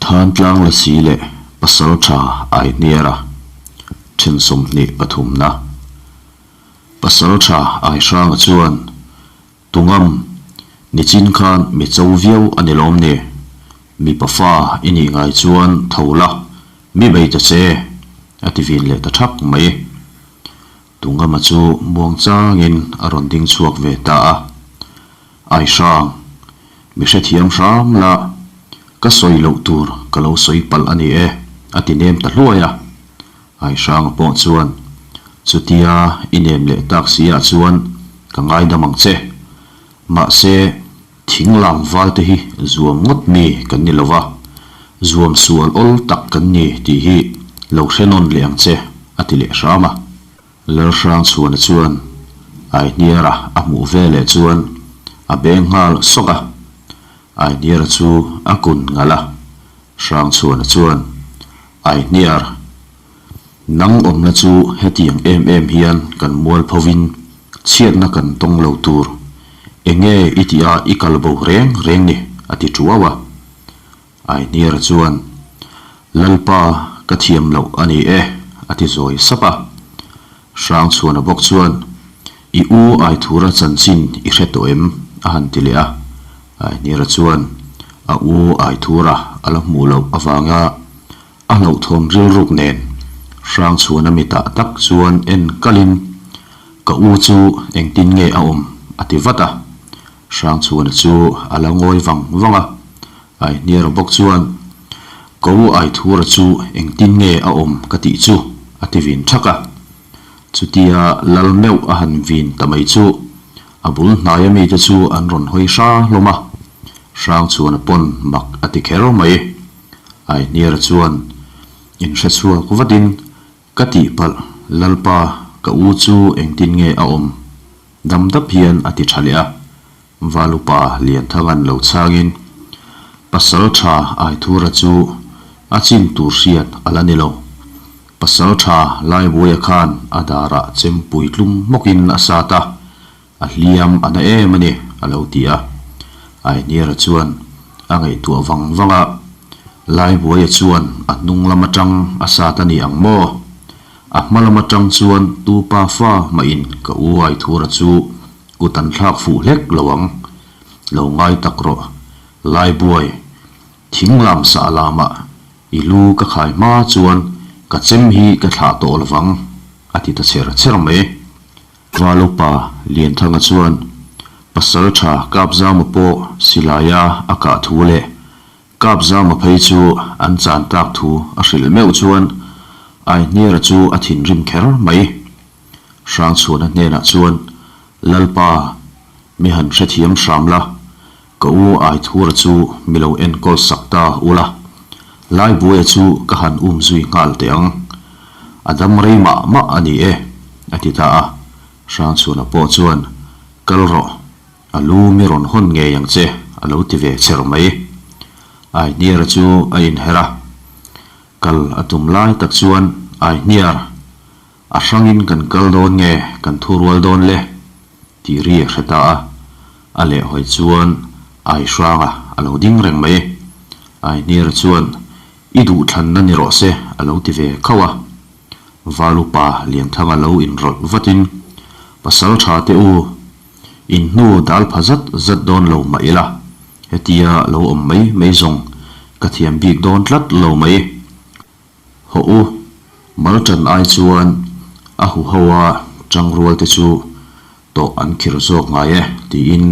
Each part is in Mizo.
Thantlang Lasi leh Pasaltha Aihniara then 23 na Pasaltha Aihranga chuan Tungam, nichin khan mi cho viau a ni lawm ni? Mipa fa i nih ngai chuan tho la, mi bei ta che, a ti vin leh ta thak mai. Tungama chu muang changin a rawn ding chhuak ve ta a. Aihrang, mi hrethiam hram la, ka sawi loh tur ka lo sawi palh a ni e, a ti nem ta hluai a. Aihranga pawh chuan, Chutia i nem leh tak si ah chuan ka ngaidam ang che. Mahse, thing lam val te hi zuam ngawt mi kan ni lo va, zuam sual awl tak kan ni tih hi lo hre nawn leh ang che, a ti leh hram a. Lalhrangchhuana chuan Aihniara a hmuh ve leh chuan a beng nghal sawk a. Aihniara chu a kun ngalh a, Hrangchhuana chuan, Aihniar, nang awmna chu hetiang em em hian kan mual phovin chhiatna kan tawng lo tur, enge i tih a i kal bo reng reng ni? a ti tuau a. Aihniara chuan, Lalpa ka thiam loh a ni e, a ti zawi sap a. Hrangchhuana bawk chuan, I u Aithura chanchin i hre tawh em? a han ti leh a. Aihniara chuan a u Aithura a la hmuh loh avanga a hlauhthawm rilruk nen Hrangchhuana mitah tak chuan en kalin, Ka u chu engtin nge a awm? a ti vat a. Hrangchhuana chu a la ngawi vang vang a. Aihniara bawk chuan, Ka u Aithura chu engtin nge a awm ka tih chu? a ti vin thak a. Chutia lal meuh a han vin ta mai chu a bul hnaia mite chu an rawn hawi hra hlawm a, Hrangchhuana pawn mak a ti kher mai. Aihniara chuan inhre chhuak vatin, Ka tihpalh, Lalpa, ka u chu engtin nge a awm? Dam dap hian a ti tha leh a. Valupa Lianthanga'n lo chhangin, Pasal tha Aithura chu a chin tur hriat a la ni lo. Pasal tha Laibuaia khan a darah chempui tlum hmawkin a sat a, a hliam a na em a ni, a lo ti a. Aihniara chuan a ngaihtuah vang vang a, Laibuaia chuan a hnung lam atang a sat a ni ang maw? A hma lam atang chuan tu pa fa mahin ka u Aithura chu Kut an thlak fuh hlek lo ang. Lo ngai tak rawh. Laibuai, thing lam sah lamah i lu ka khai hma chuan ka chem hi ka thlah tawh lo vang, a ti ta cher cher mai. Valupa Lianthanga chuan pasal tha Kapzama pawh silaia a kah thu leh Kapzama phei chu an chan tak thu a hrilh meuh chuan Aihniara chu a thinrim kher mai. Hrangchhuana hnenah chuan, Lalpa, mi han hrethiam hram la, ka u Aithura chu mi lo enkawl sak ta ula, Laibuaia chu ka han um zui nghal teh ang. A dam rei mah mah a ni e, a ti ta a. Hrangchhuana pawh chuan, Kal rawh, a lu mi rawn hawn ngei ang che, a lo ti ve cher mai. Aihniara chu a inher a, kal a tum lai tak chuan Aihniar, A hrangin kan kal dawn nge kan thu rual dawn le? tih ri a hre ta a. A lehhawi chuan Ai hranga a lo ding reng mai. Ai hniara chuan, I duhthlanna ni rawh se a lo ti ve khauh a. Valupa Lianthanga lo inrawlh vatin, Pasal tha teh u, in hnu dal pha zat zat dawn lo mah ila, hetia lo awm mai mai zawng ka thiam bik dawn tlat lo mai. Hawh u, mal tan ai chuan a huho a tangrual te chu tawh an khir zawk ngai e tiin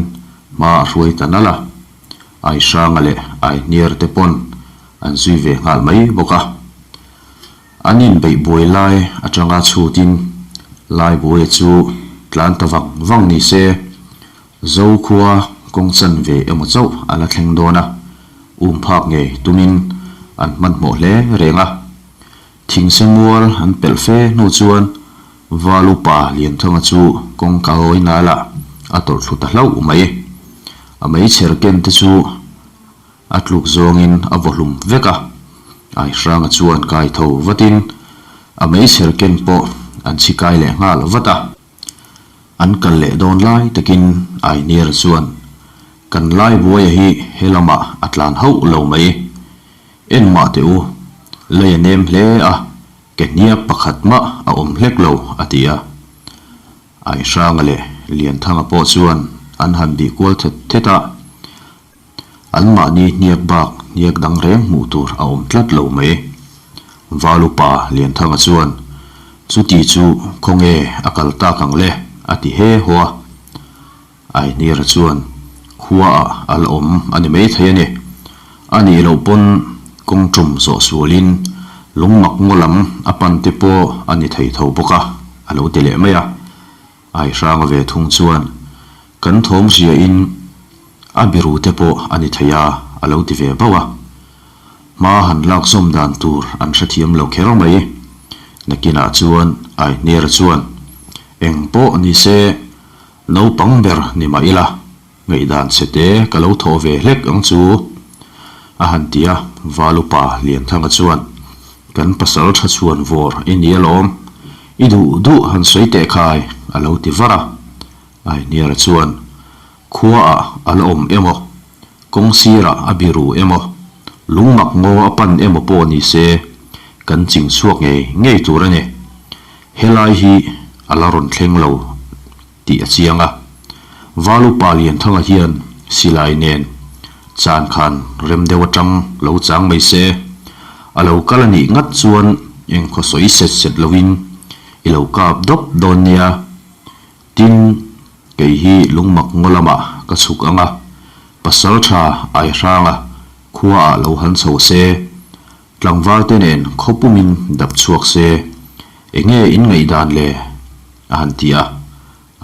hma a hruai ta nalh a. Aihranga leh Aihniar te pawn an zui ve nghal mai bawk a. An inbeih buai lai atanga chhutin Laibuaia chu tlan ta vang vang ni se, Zokhua kawng chan ve emaw chauh a la thleng dawn a. Um phak ngei tumin an hmanhmawh hle reng a. Thingse mual an pelh fe hnu chuan Val upa Lianthanga chu kawngka hawi nalah a tawlh thlu ta hlauh mai. A meichher ken te chu a tluk zawngin a vaw hlum vek a. Aihranga chuan kai tho vatin a meichher ken pawh an chhi kai leh nghal vat a. An kal leh dawn lai takin Ainiara chuan, Kan Laibuaia hi he lamah a tlan hauh lo mai. En mah teh u, lei a nem hle a, ke hniak pakhat mah a awm hlek lo, a ti a. Aihranga leh Lianthanga pawh chuan an han bih kual thet thet a, anmahni hniak bak hniak dang reng hmuh tur a awm tlat lo mai. Valupa Lianthanga chuan, Chuti chu khawnge a kal tak ang le? a ti he haw a. Aihnira chuan, Khuaah a la awm a ni maithei a ni. A nih loh pawn kawng tum zawh sualin lungmak ngaw lam a pan te pawh a ni thei tho bawk a, a lo ti leh mai a. Aihranga ve thung chuan, Kan thawm hriain a biru te pawh a ni thei a, a lo ti ve bauh a. Hma han lak zawm dan tur an hrethiam lo kher mai. Nakinah chuan Aihnira chuan, Eng pawh ni se, Naupang ber ni mah ila, ngaihdan chhe te ka lo thawh ve hlek ang chu, a han ti a, Valupa Lianthanga chuan, Kan pasal tha chhuan vawr i ni alawm, i duh duh han sawi teh khai, a lo ti var a. Aihniara chuan, Khuaah a la awm emaw, kawng sirah a biru emaw, lungmak ngaw a pan emaw pawh ni se, kan ching chhuak ngei ngei tur a ni. Helai hi a la rawn thleng lo tih a chiang a. Valupa Lianthanga hian silai nen chan khan rem deuh atang lo chang mai se, a lo kal a nih ngat chuan engkhaw sawi set set loin i lo kap dawp dawn nia. Tin, kei hi lungmak ngaw lamah ka chhuk ang a, pasal tha Aihranga khuaah lo han chho se, Tlangval te nen khaw pumin dap chhuak se, enge in ngaihdan le? a han ti a.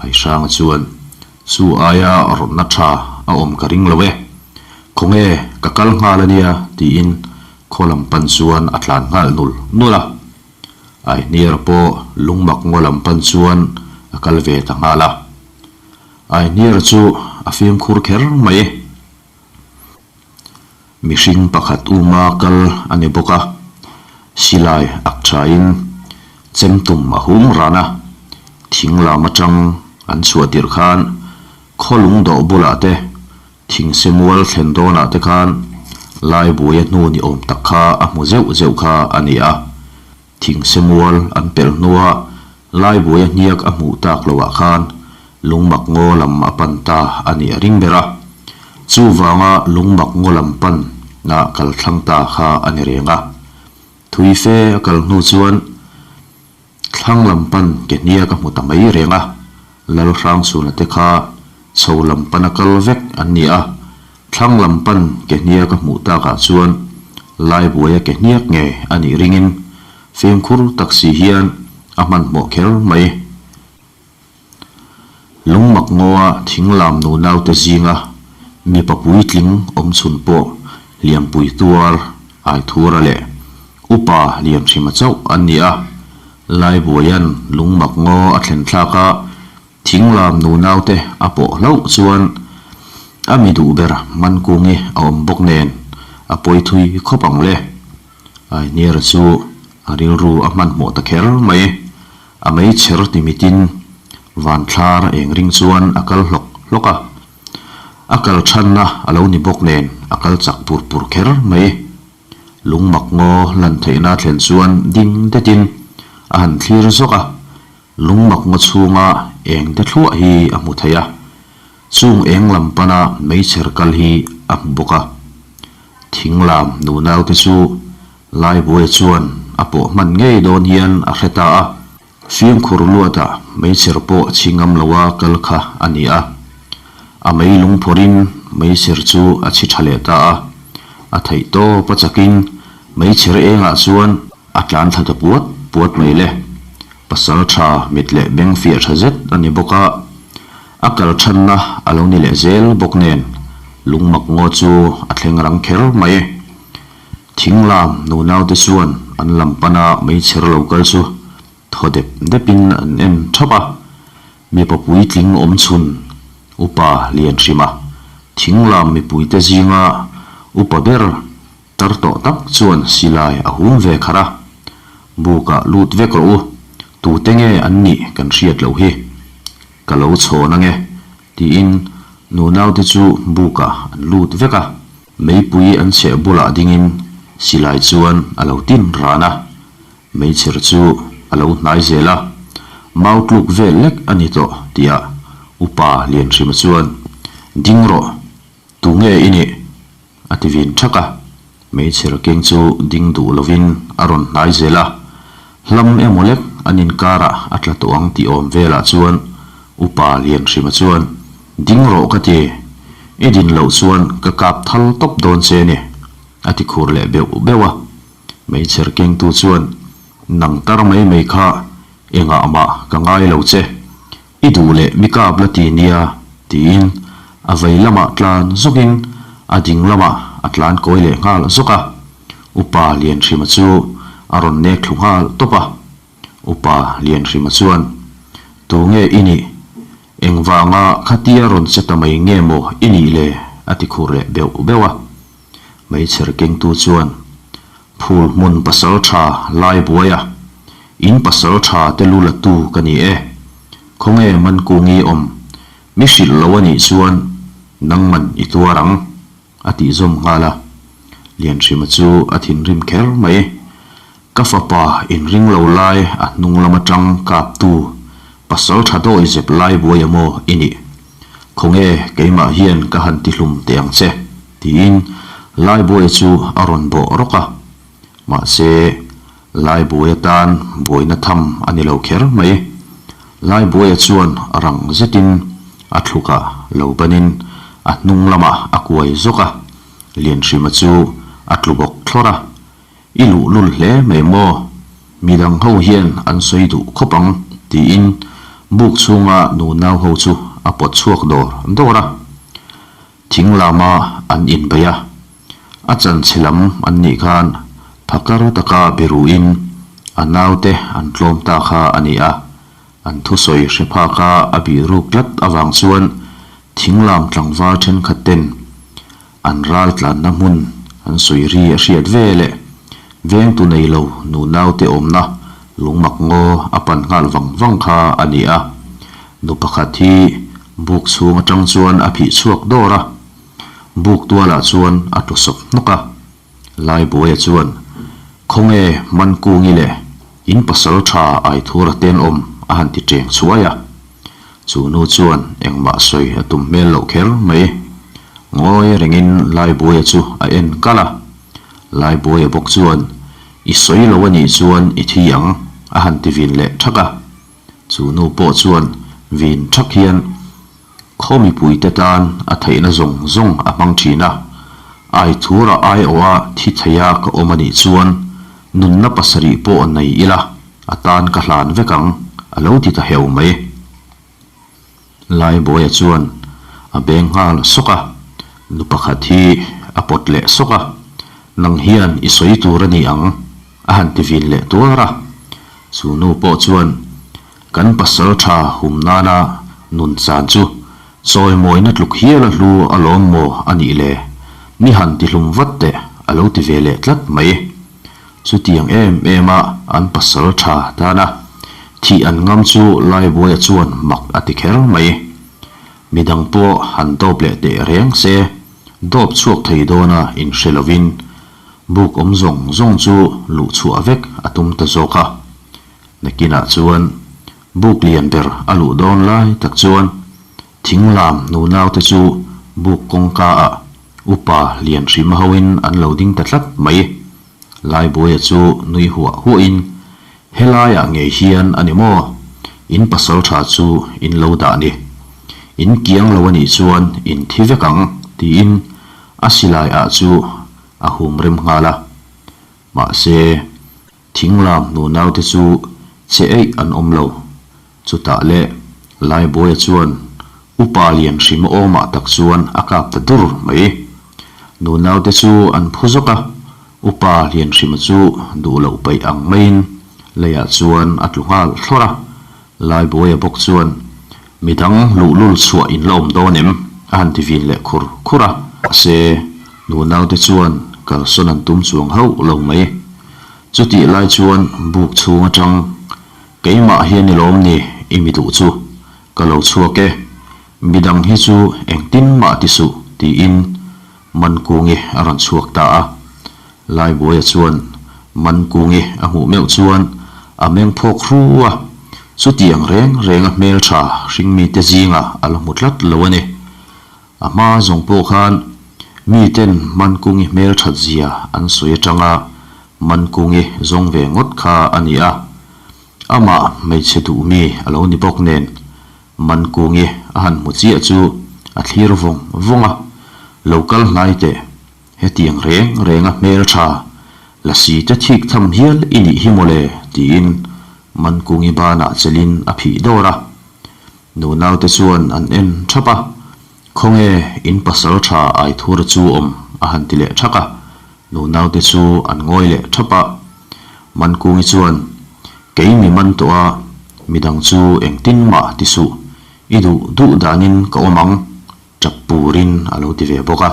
Aihranga chuan, Chu aia rawtna tha a awm ka ring lo e. Khawnge ka kal nghal a nia tiin khaw lam pan chuan a tlan nghal nul nul a. Aihniara pawh lungmak ngaw lam pan chuan a kal ve ta nghal a. Aihniara chu a fimkhur kher mai. Mihring pakhat uma kal a ni bawk a, silai ak thain chem tum a hum ran a, thing lam atang an chhuah tirh khan khaw lung dawh bulah te, thing se mual thlen dawnah te khan Laibuaia hnu ni awm tak kha a hmu zeuh zeuh kha a ni a. Thing se mual an pelh hnua Laibuaia hniak a hmuh tak loah khan lungmak ngaw lam a pan ta a nih a ring ber a. Chuvanga lungmak ngaw lam pan na kal thlang ta kha a ni reng a. Thui fe a kal hnu chuan thlang lam pan ke hniak a hmu ta mai reng a. Lalhrangchhuna te kha chho lam pana kal vek an ni a, thlang lam pan ke hniak a hmuh takah chuan Laibuaia ke hniak nge a nih ringin fimkhur tak si hian a hmanhmawh kher mai. Lungmak ngawa thing lam nunaute zinga mipa puitling awm chhun pawh Liampui tuar Aithura leh Upa Lianhrima chauh an ni a, Laibuaia'n lungmak ngaw a thlen thlak a, thing lam nunaute a pawh hlauh chuan a mi duh ber Mankungi a awm bawk nen a pawi thui khawp ang le. Aihniara chu a rilru a hmanhmawh ta kher mai. A meichher ti mitin vanthlar eng ring chuan a kal hlawk hlawk a. A kal thanna a lo ni bawk nen a kal chak pur pur kher mai. Lungmak ngaw lan theihna thlen chuan ding detin a han thlir zawk a, lungmak ngaw chhunga eng te thluah hi a hmu thei a, chung eng lam pana meichher kal hi a hmu bawk a. Thing lam nunaute chu Laibuai chuan a pawh hman ngei dawn hian a hre ta a, fimkhur luatah meichher pawh chhi ngam loa kal kha a ni a. A mei lung phawrhin meichher chu a chhi tha leh ta a, a theih tawp a chakin meichher engah chuan a tlan thla ta puat puat mai le. Pasal tha mit leh beng fiah tha zet a ni bawk a, a kal thanna a lo ni leh zel bawk nen lungmak ngaw chu a thleng rang kher mai. Thing lam nunaute chuan an lam pana meichher lo kal chu thaw dep depin an en thap a, mipa puitling awm chhun Upa Lianhrima thing lam mipuite zinga upa ber tar tawh tak chuan silai a hum ve kharh a, Bukah lut vek rawh u, tute nge an nih kan hriat loh hi ka lo chhawn ange tiin nunaute chu bukah an lut vek a. Meipui an chheh bulah dingin Silai chuan a lo tin ran a, meichher chu a lo hnai zel a, mau tluk vel lek a ni tawh tihah Upa Lianhrima chuan, Ding rawh, tunge i nih? a ti vin thak a, meichher keng chu ding duh lovin a rawn hnai zel a, hlam emaw lek an inkarah a tla tawh ang tih awm velah chuan Upa Lianhrima chuan, Ding rawh ka ti, i din loh chuan ka kap thal tawp dawn che ni, a ti khur leh beuh beuh a, meichher kengtu chuan, Nang tar mai mai kha engah mah ka ngai lo che, I duh leh mi kap la ti nia, tiin a vei lamah tlan zawkin a ding lamah a tlan kawi leh nghal zawk a. Upa Lianhrima chu a rawn nek thlu nghal tawp a. Upa Lianhrima chuan, Tu nge i nih? Engvanga khatia rawn che ta mai nge maw i nih le? a ti khur leh beuh beuh a. Hmeichher kengtu chuan, Phul hmun pasal tha lai buai a, in pasal tha te lu la tu ka ni e. Khawnge Mankungi awm, mi hrilh lo a nih chuan nangman i tuar ang, a tih zawm nghal a. Lianhrima chu a thinrim kher mai. Ka fapa inring lo lai a hnung lam atang kaptu pasal tha dawi zep lai buai a maw i nih? Khawnge keimah hian ka han ti hlum teh ang che, tiin Laibuaia chu a rawn bawh rawk a. Mahse, Laibuaia tan buaina tham a ni lo kher mai. Laibuaia chuan rang zetin a thlukah lo banin a hnung lamah a kuai zawk a, Lianhrima chu a tlu bawk thlawr a. I luhlul hle mai maw? Midang ho hian an sawi duh khawp ang, tiin buk chhunga nunau ho chu a pawt chhuak dawr dawr a. Thing lama an inbeih a, a chanchhe lam an nih khan phakar taka biruin a naute an tlawm ta kha a ni a. An thusawi hre phaka a bih ruk tlat avang chuan thing lam tlangval thenkhat ten An ral tlanna hmun an sawi ri a hriat ve leh vengtu nei lo nunaute awmna lungmak ngaw a pan nghal vang vang kha a ni a. Nu pakhat hi buk chhung atang chuan a phih chhuak dawr a, buk tualah chuan a tlu sawp hnawk a. Laibuaia chuan, Khawnge Mankungi leh in pasal tha Aithura tenawm a han ti teng chhuai a. Chu nu chuan engmah sawi a tum hmel loh kher mai. Ngawi rengin Laibuaia chu a en kalh a. Laibuaia bawk chuan, I sawi lo a nih chuan i thi ang, a han ti vin leh thak a. Chu nu pawh chuan vin thak hian khaw mipuite tan a theihna zawng zawng a hmang thin a. Aithura aiawha thi theia ka awm a nih chuan nunna pasarih pawh nei ila a tan ka hlan vek ang, a lo ti ta heu mai. Laibuaia chuan a beng nghal sawk a, nu pakhat hi a pawt leh sawk a, Nang hian i sawi tur a ni ang, a han ti vin leh tuar a. Chu nu pawh chuan, Kan pasal tha hum nana nun chan chu chawimawina tluk hial a hlu alawm maw a nih le, mi han ti hlum vat teh, a lo ti ve leh tlat mai. Chutiang em em a an pasal tha tan a, thih an ngam chu Laibuaia chuan mak a ti kher mai. Midang pawh han dawp leh teh reng se, dawp chhuak thei dawna inhre lovin buk awm zawng zawng chu luh chhuah vek a tum ta zawk a. Nakinah chuan buk lian ber a luh dawn lai tak chuan thinglam nunaute chu buk kawngka ah Upa Lianhrima hoin an lo ding ta tlat mai. Laibuaia chu nui huah huahin, Helaiah ngei hian a ni maw? In pasal tha chu in lo dah ni. In kiang lo a nih chuan in thi vek ang, tiin a silai ah chu a hum rem nghal a. Mahse, thinglam nunaute chu che eih an awm lo. Chutah leh Laibuaia chuan Upa Lianhrima awmah tak chuan a kap ta dur mai. Nunaute chu an phu zawk a, Upa Lianhrima chu duh loh paih ang maiin leiah chuan a tlu nghal thlawr a. Laibuaia bawk chuan, Midang luhlul chhuah in la awm dawn em? a han ti vin leh khur khur a. Mahse, nunaute chuan kalsawn an tum chuang hauh lo mai. Chutih lai chuan buk chhung atang Keimah hian i lawm ni i mi duh chu ka lo chhuak e, midang hi chu engtin mah ti suh tiin Mankungi a rawn chhuak ta a. Laibuaia chuan Mankungi a hmuh meuh chuan a meng phawk hru a, chutiang reng renga hmeltha hringmite zingah a la hmu tlat lo a ni. A hma zawng pawh khan miten Mankungi hmelthat zia an sawi atanga Mankungi zawng ve ngawt kha a ni a. Amah hmeichhe duh mi a lo ni bawk nen Mankungi a han hmu chiah chu a thlir vawng vawng a, Lo kal hnai teh, hetiang reng renga hmeltha lasi te thik tham hial i nih hi mawle tiin Mankungi banah chelin a phih dawr a. Nunaute chuan an en thap a, Khawnge in pasal tha Aithura chu awm a han ti leh thak a, nunaute chu an ngawi leh thap a. Mankungi chuan, Kei mi man tawh a, midang chu engtin mah ti suh, i duh duh danin ka awm ang, tap purin a lo ti ve bawk a.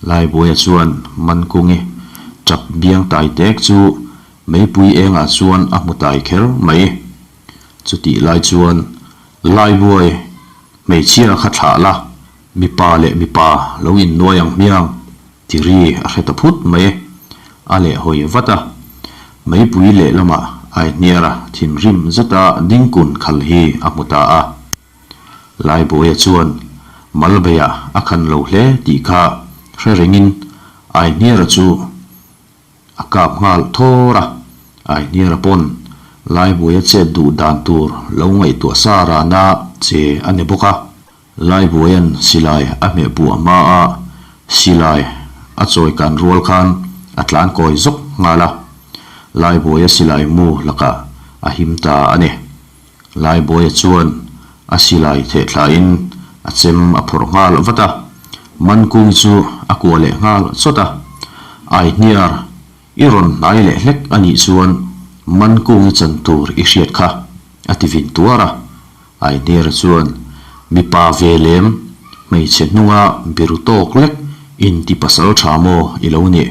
Laibuaia chuan Mankungi tap biang tai tek chu meipui engah chuan a hmu tai kher mai. Chutih lai chuan Laibuai hmeichhia kha thlah la, mipa leh mipa lo innuai ang hmiang ti ri a hre ta phut mai. A leh hawi vat a, meipui lehlamah Aihniara thinrim zeta dingkun khal hi a hmu ta a. Laibuaia chuan Malbeiah a khan lo hle tih kha hre rengin Aihniara chu A kap nghal thawr a, Aihniara pawn Laibuaia chet duh dan tur lo ngaihtuah sa rana che a ni bawk a. Laibuaia'n silai a hmeh puah hma a, silai a chawi kan rual khan a tlan kawi zawk nghal a. Laibuaia silai mu lakah a him ta a ni. Laibuaia chuan a silai theh thlain a chem a phawrh nghal vat a, Mankung chu a kuah leh nghal chawt a. Aihniar, i rawn hnai leh hlek a nih chuan Mankung i chan tur i hriat kha, a ti vin tuar a. Aihniara chuan, Mipa ve lem, hmeichhe hnunga biru tawk lek inti pasal tha maw i lo nih?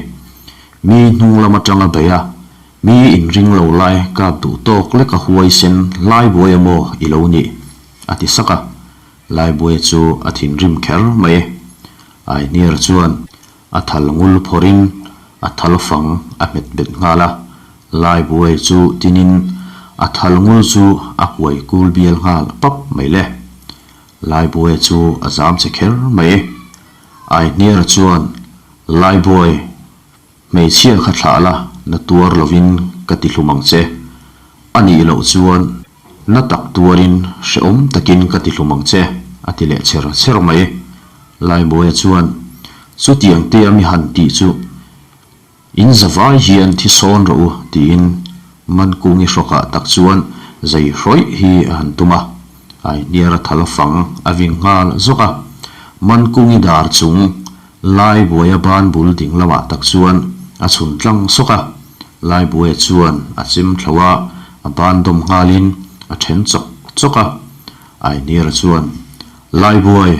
Mi hnung lam atanga bei a, Mi inring lo lai kap duh tawk lek a huaisen Laibuaia maw i lo nih? a ti sak a. Laibuaia chu a thinrim kher mai. Aihniar chuan a thal ngul phawrhin a thal fang a hmet bet nghal a. Laibuaia chu tinin a thal ngul chu a kuai kul bial nghal pap mai le. Laibuaia chu a zam che kher mai. Aihniara chuan, Laibuai! Hmeichhia kha thlah la, na tuar lovin ka ti hlum ang che. A nih loh chuan na tak tuarin hrehawm takin ka ti hlum ang che, a ti leh cher cher mai. Laibuaia chuan, Chutiang te a mi han tih chu in zavai hian thi sawn rawh u, tiin Mankungi hrawkah tak chuan zai hrawih hi a han tum a. Aihniara thal fang a ving nghal zawk a. Mankungi dar chung Laibuaia ban bul ding lamah tak chuan a chhun tlang sawk a, Laibuaia chuan a chim thlo a, a ban dawm nghalin a then chawk chawk a. Ainira chuan, Laibuai,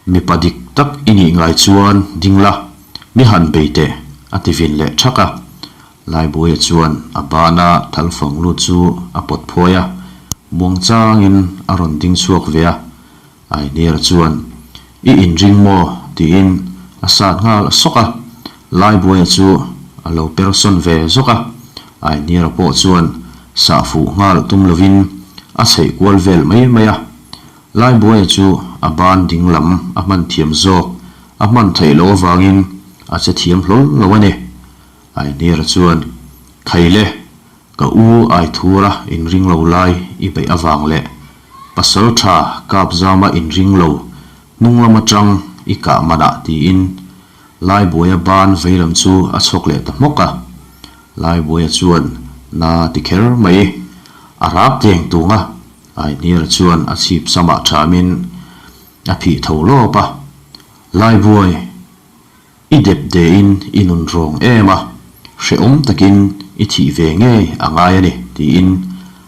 mipa dik tak i nih ngai chuan ding la, mi han bei teh, a ti vin leh thak a. Laibuaia chuan a bana thal fang lut chu a pawt phuai a, muang changin a rawn ding chhuak ve a. Ainira chuan, I inring maw? tiin a sat nghal sawk a. Laibuaia chu a lo per sawn ve zawk a. Ainira pawh chuan sah fuh nghal tum lovin a chheih kual vel mai mai a. Laibuaia chu a ban ding lam a hman thiam zawk a hman theih loh avangin a che thiam hlawl lo a ni. Ainira chuan, Khaile! Ka u Aithura inring lo lai i beih avang leh pasal tha kap zama inring lo hnung lam atang i kah manah tiin Laibuaia ban veilam chu a chhawk leh ta hmawk a. Laibuaia chuan na ti kher mai. A rak teng tung a, Aihniara chuan a chhip samah thamin a phih tho lawp a. Laibuai! I dep dein i nun rawng em a, hrehawm takin i thih ve ngei a ngai a ni, tiin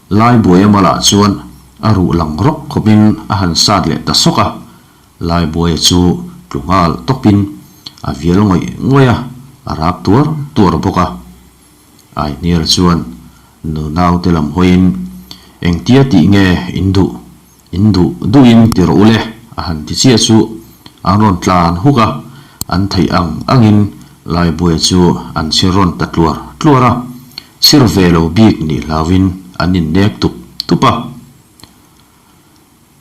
Laibuaia malah chuan a ruh lang rawk khawpin a han sat leh ta sawk a. Laibuaia chu tlu nghal tawpin a vial ngawih ngawih a, a rak tuar tuar bawk a. Aihniara chuan nunaute lam hawiin, Engtia tih nge in duh? In duh duhin ti rawh u le, a han ti chiah chu an rawn tlan huk a, an theih ang angin Laibuai chu an chhir rawn ta tluar tluar a, chhir ve lo bik nih hlauin an innek tup tup a.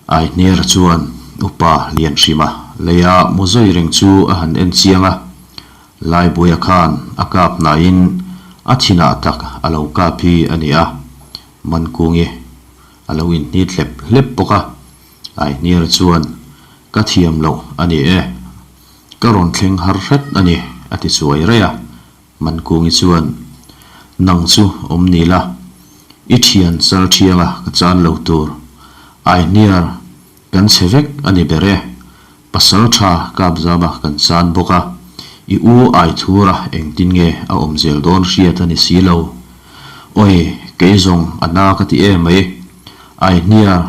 Aihniara chuan upa Lianhrima leia mu zui reng chu a han en chiang a, Laibuaia khan a kap hnaiin a thinah tak a lo kap hi a ni a, Mankungi a lo inhnit hlep hlep bawk a. Aihniara chuan, Ka thiam loh a ni e, ka rawn thleng har hret a ni, a ti chuai raih a. Mankungi chuan, Nang chu awm ni la, i thian chal thianga ka chan lo tur. Aihniar kan chhe vek a ni ber e, pasal tha Kapzama kan chan bawk a, i u Aithura engtin nge a awm zel dawn hriat a ni si lo. Awi, kei zawng a na ka ti em mai. Aihniar,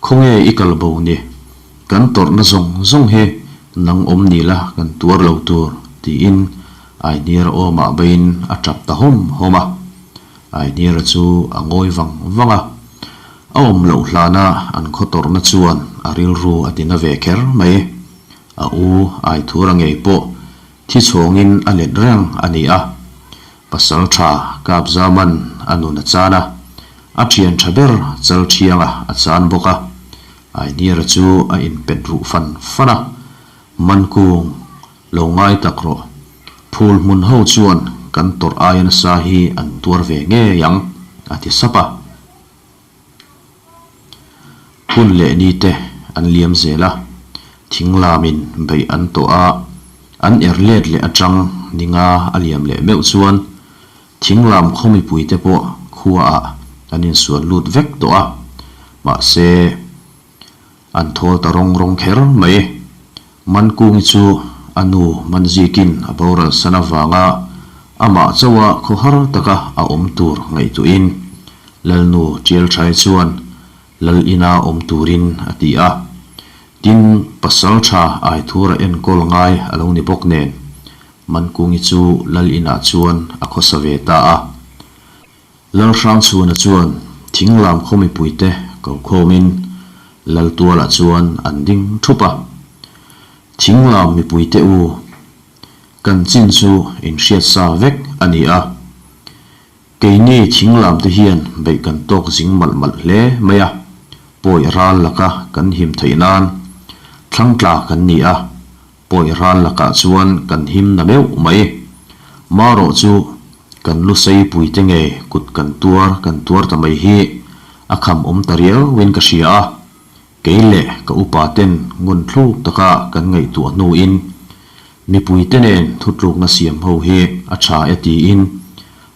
khawnge i kal bo ni? Kan tawrhna zawng zawng hi nang awm ni la kan tuar lo tur, tiin Aihniara awmah beiin a tap ta hawm hawm a. Aihniara chu a ngawi vang vang a. A awm loh hlana an khaw tawrhna chuan a rilru a tina ve kher mai. A u Aithura ngei pawh thi chhawngin a let reng a ni a. Pasal tha Kapzaman a nun a chan a, a thian tha ber Chalthianga a chan bawk a. Aihniara chu a inpet ruh fan fan a, Mankung lo ngai tak rawh. Phul hmun ho chuan kan tawrh aia nasa hi an tuar ve ngei ang, a ti sap a. Hun leh ni te an liam zel a, thing lamin beih an tawh a, an er let leh atang ninga a liam leh meuh chuan thing lam khaw mipui te pawh khuaah an insual lut vek tawh a, mahse an thawl ta rawng rawng kher mai. Mankungi chu a nu Manzikin a boral san avanga amah chauha khawhar taka a awm tur ngaihtuahin Lalnu Tialthai chuan Lal ina awm turin a ti a. Tin, pasal tha Aithura enkawl ngai a lo ni bawk nen Mankungi chu Lal inah chuan a khawsa ve ta a. Lalhrangchhuna chuan thinglam khaw mipuite ko khawmin Laltualah chuan an ding thup a. Thinglam mipuite u, kan chin chu inhriat sa vek a ni a. Keini thinglamte hian beih kan tawk zing malh malh hle mai a, pawi ral laka kan him theih nan thlangtla kan ni a, Pawi ral lakah chuan kan him na meuh mai. Marawh chu kan lu seipui te nge kut kan tuar kan tuar ta mai hi a kham awm ta riauin ka hria a. Kei leh ka upa ten ngun thluk taka kan ngaihtuah hnuin mipui te nen thutlukna siam ho hi a tha e tiin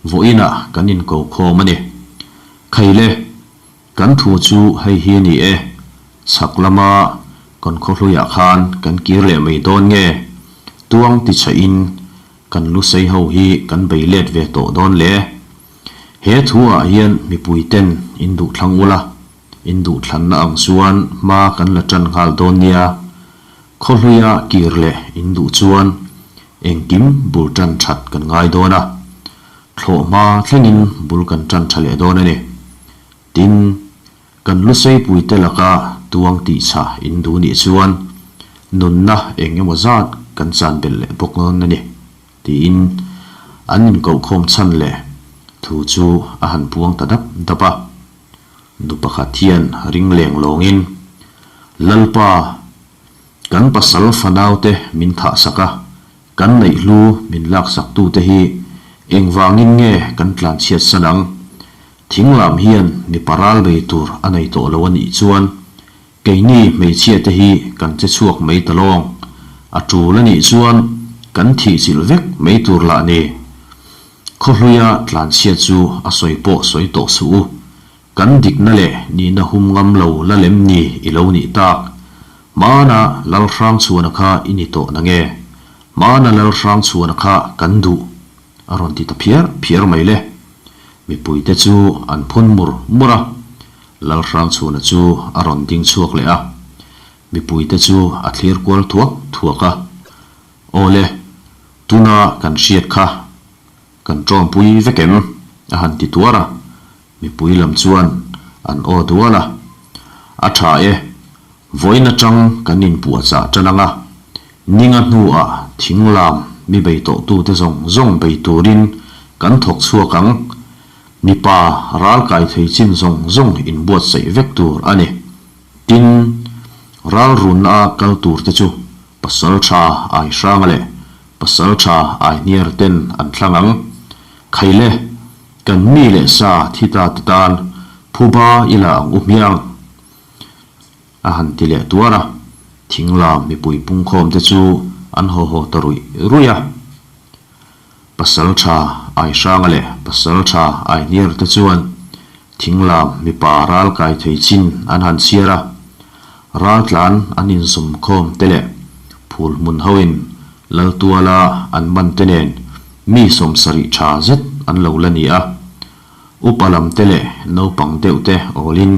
vawiinah kan inko khawm a ni. Khaile! Kan thu chu hei hi a ni e, chhak lama kan khawhluiah khan kan kir leh mai dawn nge? Tuang ti chhahin kan lu sei ho hi kan bei let ve tawh dawn le? He thu ah hian mipui ten in duh thlang ula, in duh thlanna ang chuan hma kan la tan nghal dawn nia. Khawhluia kir leh in duh chuan engkim bul tan that kan ngai dawn a. Thlawh hma thlengin bul kan tan tha leh dawn a ni. Tin, kan Luseipuite laka tuang tihchha in duh nih chuan nunna eng emaw zat kan chan belh leh bawk dawn a ni, tiin an inkohkhawm chhan leh thu chu a han puang ta dap dap a. Nu pakhat hian ring leng lawngin, Lalpa, kan pasal fanaute min thahsak a, Kan neihlu min laksaktute hi engvangin nge kan tlanchhiat san ang? Thinglam hian mipa ral bei tur a nei tawh lo a nih chuan keini hmeichhiate hi kan che chhuak mai ta lawng. A tul a nih chuan kan thihchilh vek mai tur lah ni. Khawhluia tlanchhiat chu a sawi pawh sawi tawh suh u. Kan dikna leh nihna hum ngam lo la lem ni i lo nih tak? Hmana Lalhrangchhuana kha i ni tawh na nge? Hmana Lalhrangchhuana kha kan duh! a rawn ti ta phiar phiar mai le. Mipuite chu an phun mur mur a. Lalhrangchhuana chu a rawn ding chhuak leh a. Mipuite chu a thlir kual thuak thuak a. Aw le, tuna kan hriat kha Kan tawngpui vek em? a han ti tuar a, mipui lam chuan an aw dual a. A tha e, vawiin atang kan inpuahchah tan ang a, ninga hnuah thinglam mi bei tawhtute zawng zawng bei turin kan thawk chhuak ang. Mipa ral kai thei chin zawng zawng inbuatsaih vek tur a ni. Tin, ral runna a kal turte chu Pasal tha ai hranga leh pasal tha ai hniar ten an thlang ang. Khaile, kan mi leh sa thi ta te tan phuba i la ang u hmiang. A han ti leh tuar a, thinglam mipui pungkhawm te chu an haw haw ta ruih ruih a. Pasal tha ai hranga leh pasal tha ai hniar te chuan thinglam mipa ral kai thei chin an han chhiar a, ral tlan an inzawm khawm te leh phul hmun hoin Laltuala an man te nen mi 70 tha zet an lo la ni a, upa lam te leh naupang deuh te awlin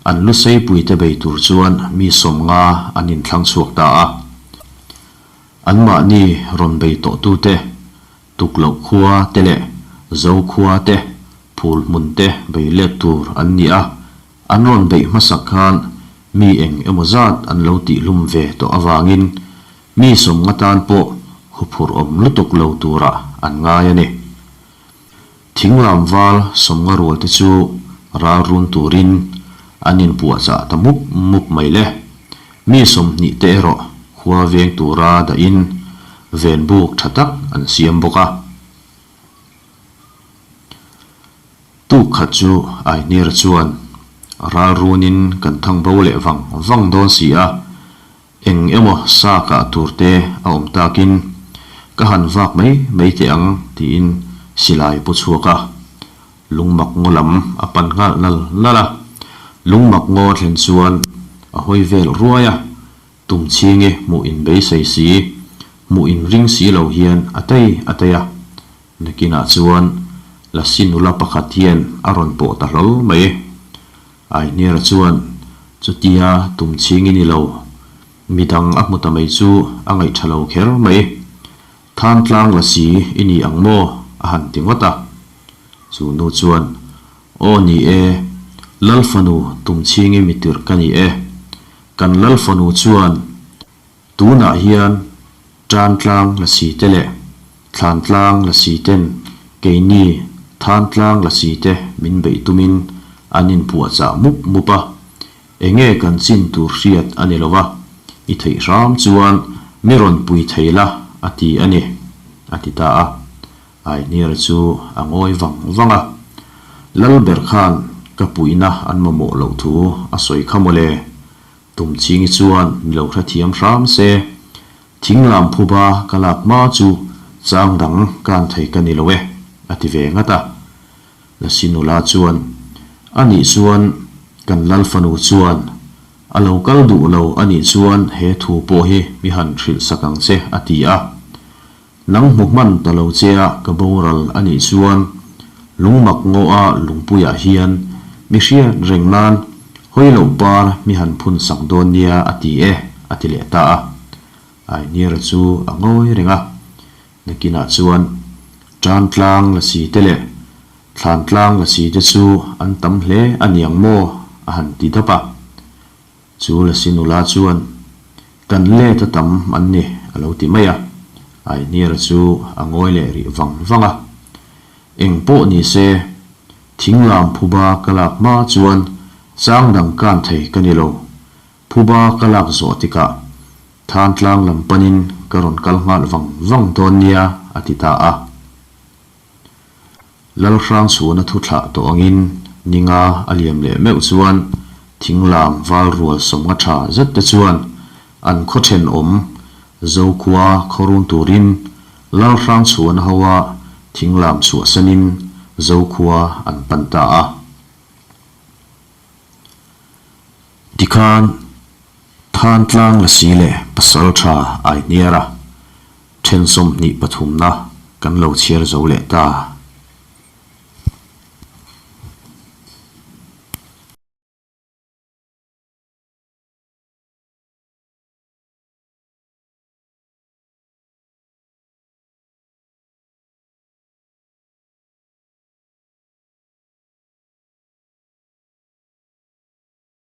an luseipui te bei tur chuan mi 50 an inthlang chhuak ta a. Anmahni rawn bei tawhtute, Tukloh khua te leh Zo khua te, phul hmun te bei let tur an ni a, an rawn beih hmasak khan mi eng emaw zat an lo tihlum ve tawh avangin mi 50 tan pawh huphurh awm lutuk lo turah an ngai a ni. Thinglam val 50 rual te chu ral run turin an inpuahchah ta mup mup mai le. Mi 20 te erawh khua veng tura dahin ven buk tha tak an siam bawk a. Tuk khat chu Ainir chuan ral runin kan thang bo leh vang vang dawn si a, Eng emaw sa kah tur te a awm takin ka han vak mai mai teh ang tiin silai pu chhuak a, lungmak ngaw lam a pan nghal nal nal a. Lungmak ngaw thlen chuan a hawi vel ruai a, tum chhingi hmuh in beisei si, hmuh in ring si lo hian a tei a tei a. Nakinah chuan Lasi nula pakhat hian a rawn pawh ta hlawl mai. Aihniara chuan, Chutia tum chhing i ni lo. Midang a hmu ta mai chu a ngaih tha lo kher mai. Than tlang la si i ni ang maw? a han ti ngawt a. Chu nu chuan, Aw ni e, Lal fanu tum chhing i mi tirh ka ni e. Kan Lal fanu chuan tunah hian Tan tlang la si te leh thlan tlang la si ten keini than tlang la si te min beih tumin an inpuahchah mup mup a, enge kan chin tur hriat a ni lo va, i theih hram chuan mi rawn pui thei la a ti a ni, a ti ta a. Aihniara chu a ngawi vang vang a, Lalber khan ka puihna an mamawh loh thu a sawi kha mawle, Tumchhingi chuan mi lo hrethiam hram se, thinglam phuba ka lak hma chu chang dang kan thei ka ni lo e, a ti ve ngat a. Lasi nula chuan, A nih chuan kan lal fanu chuan a lo kal duh lo a nih chuan he thu pawh hi mi han hrilh sak ang che, a ti a. Nang hmu hman ta lo che a ka boral a nih chuan lungmak ngaw a lungpuiah hian mi hriat reng nan hawi loh par mi han phun sak dawn nia a ti e, a ti leh ta a. Ainira chu a ngawi reng a. Nakinah chuan tan tlang la si te leh thlan tlang la si te chu an tam hle a niang maw a han ti dap a. Chu Lasi nula chuan, Kan let a tam an ni, a lo ti mai a. Aihniara chu a ngawi leh rih vang vang a. Eng pawh ni se, thinglam phuba ka lak hma chuan chang dang kan thei ka ni lo. Phuba ka lak zawh tikah than tlang lam panin ka rawn kal nghal vang vang dawn nia, a ti ta a. Lalhrangchhuana thu thlah tawh angin ninga a liam leh meuh chuan thinglam val rual 50 tha zet te chuan an khaw thenawm Zokhua khaw run turin Lalhrangchhuana hoa thinglam chhuahsanin Zokhua an pan ta a. Tikhan Than tlang la si leh pasal tha Aihniara then 23 na kan lo chhiar zo leh ta.